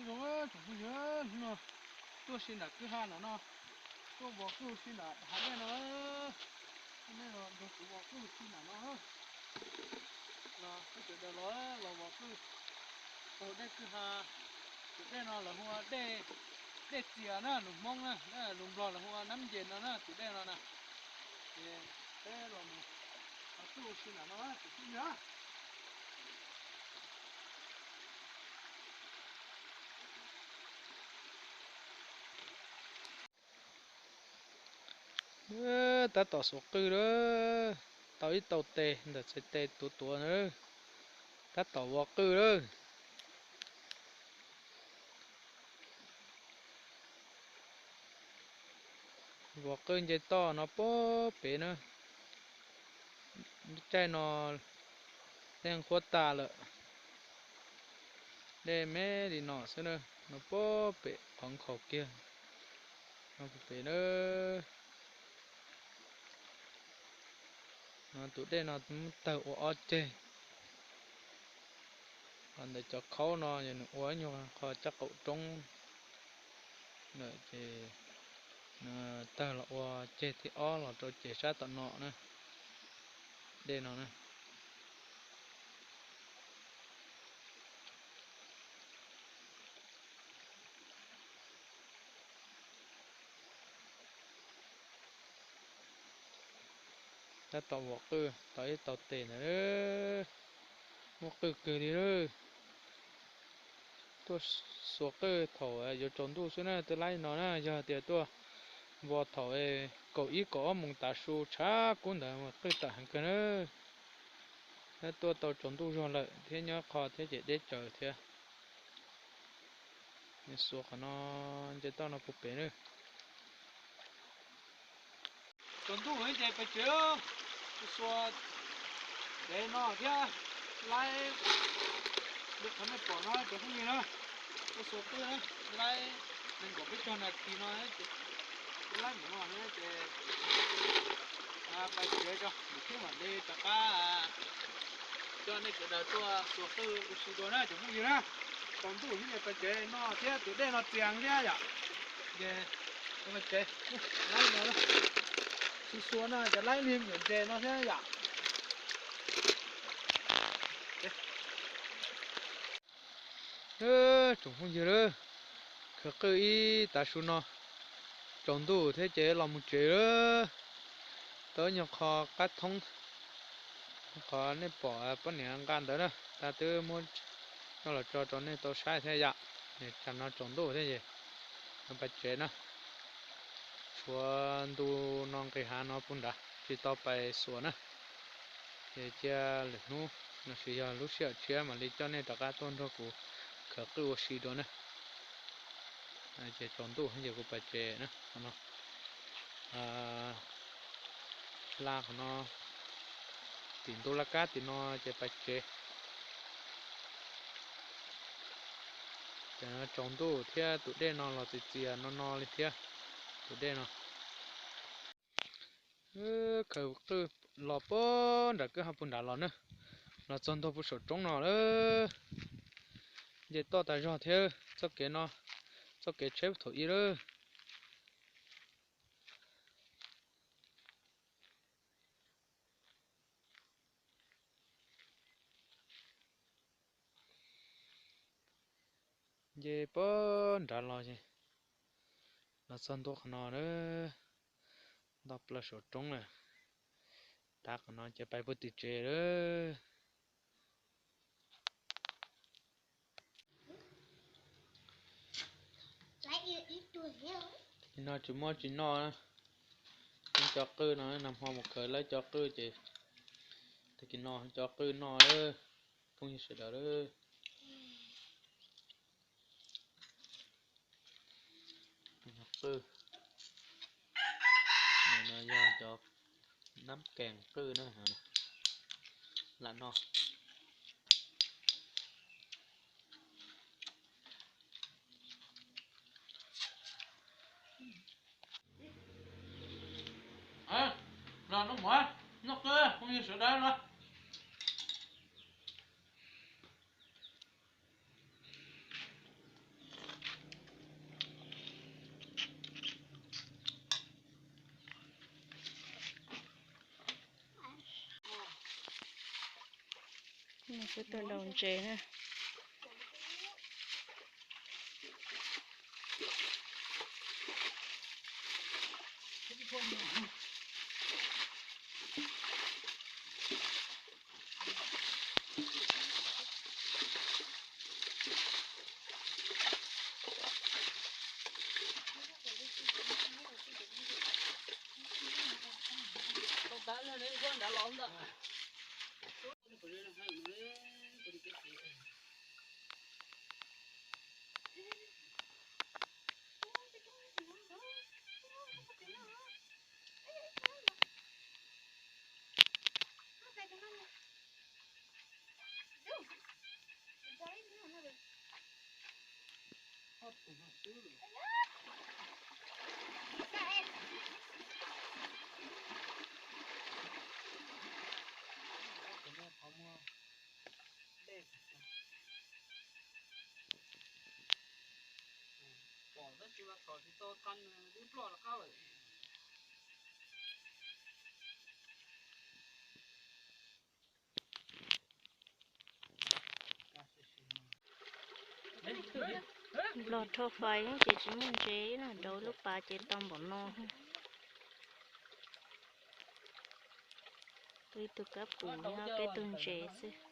Zoo, tsoom phooj ywg, hnub no tuaj si nram kwj ha nram no, tuaj vos qwj si nram hav dej no. Nej los nrog kuv vos qwj si nram no. Los peb sawv daws los, los vos qwj taug dej kwj ha. Tus dej no lawv hu ua dej, dej txias na, lus Hmoob na, lus Nplog lawv hu ua nab nces no na, tus dej no na. Ces peb los mus vos qwj si nram no, tsoom phooj ywg. Tab tom xuas qwj lawm, tau ib tau tes ntawm txhais tes tuav tuav na, tab tom vov qwj lawm. Vov qwj nce toj no puag pem na, lub caij no dej qhuav tas lawm, dej me li no xwb na, no puag pem qhov nkhaus kiag no puag pem na. No tus dej no muab tawg ua ob ceg. Ho ntawm cov khaub no yog nws ua ib nyuag qho caj qaum roob lawm ces nws tawg los ua ceg thib ob los rau ces sab tom no na, dej no na. Tab tom vov qwj tau ib tau tes ntawd, muaj qwj kawg li lawm. Tuaj xuas qwj thaum yuav tsaus ntuj xwb na twb laib no na, yog tias tuaj vov thaum kaum ib kaum ob moos tav su tshav kub ntawd mas qwj tawm heev kawg na. Tuaj tau tsaus ntuj zog lawm thiab nyob qho thiab ces deb tsawv thiab. Xuas qhov no, nce toj no puag pem na. Tsaus ntuj ces pais tsev, xuas tsev no thiab laib li qhov nej pom no cov phooj ywg na. Tuaj xuas qwj na, laib nees nkaum peb caug nas this no ces laib mus no ces pais tsev tso, mus thiab mam li rov qab coj nej sawv daws tuaj xuas qwj ua si dua na cov phooj ywg na. Tsaus ntuj thiab ces pais tsev no thiab tus dej no txias thiab yom. Ces pais tsev, laib no, xuas xuas no ces laib li nyuam ntses no thiab yom. Tsoom phooj ywg lawm, khawv qwj ib tav su no, tsaus ntuj thiab ces los mus tsev lawm. Tau ib nyuag qho qab thoob, qhov nej pom poj niam nqa ntawd na, tas twb muab coj los tso rau nej tau saib thiab yom. Tsam no tsaus ntuj thiab ces pais tsev na. Tshuav ntu no nqis hav no puag nrad tsis tau pais xuas na. Ces cia lwm hnub lossis yog lub sij hawm tshiab mam li coj nej rov qab tuaj nrog kuv khawv qwj ua si dua na. Ces tsaus ntuj ces kuv pais tsev na. Hla qhov no, tim ntu laj kab tim no ces pais tsev. Ces tsaus ntuj thiab tus dej no los txias txias no no li thiab tus dej no. Khawv qwj los puag nram kwj ha puag nrad los na, los txog ntua puag saum roob no lawm. Nce toj tas zog thiab txoj kev no, txoj kev tsheb thaum ub lawm. Nce puag nrad los, los txog ntua qhov no na, nto plaws saum roob lawm. Tav qhov no ces pais puag tim tsev lawm. Tsis no tsis muaj tsis noj, cov qwj no nag hmo mus khawv lawv cov qwj ces tag kis no cov qwj noj lawm, phooj ywg sawv daws lawm. Qwj no yog cov nab kees qwj na, lam no. Los noj mov, noj qwj, phooj ywg sawv daws los. Peb tuaj ntaus ntses na. Pom tab sis mas thaum tsis tau tha nws dib ploj rov qab lawm. Nplog rho fais ces tsis muaj ntses na, rau lub pas ces tau npaum no. Ib tug kab pum nyob peb tug ntses xwb.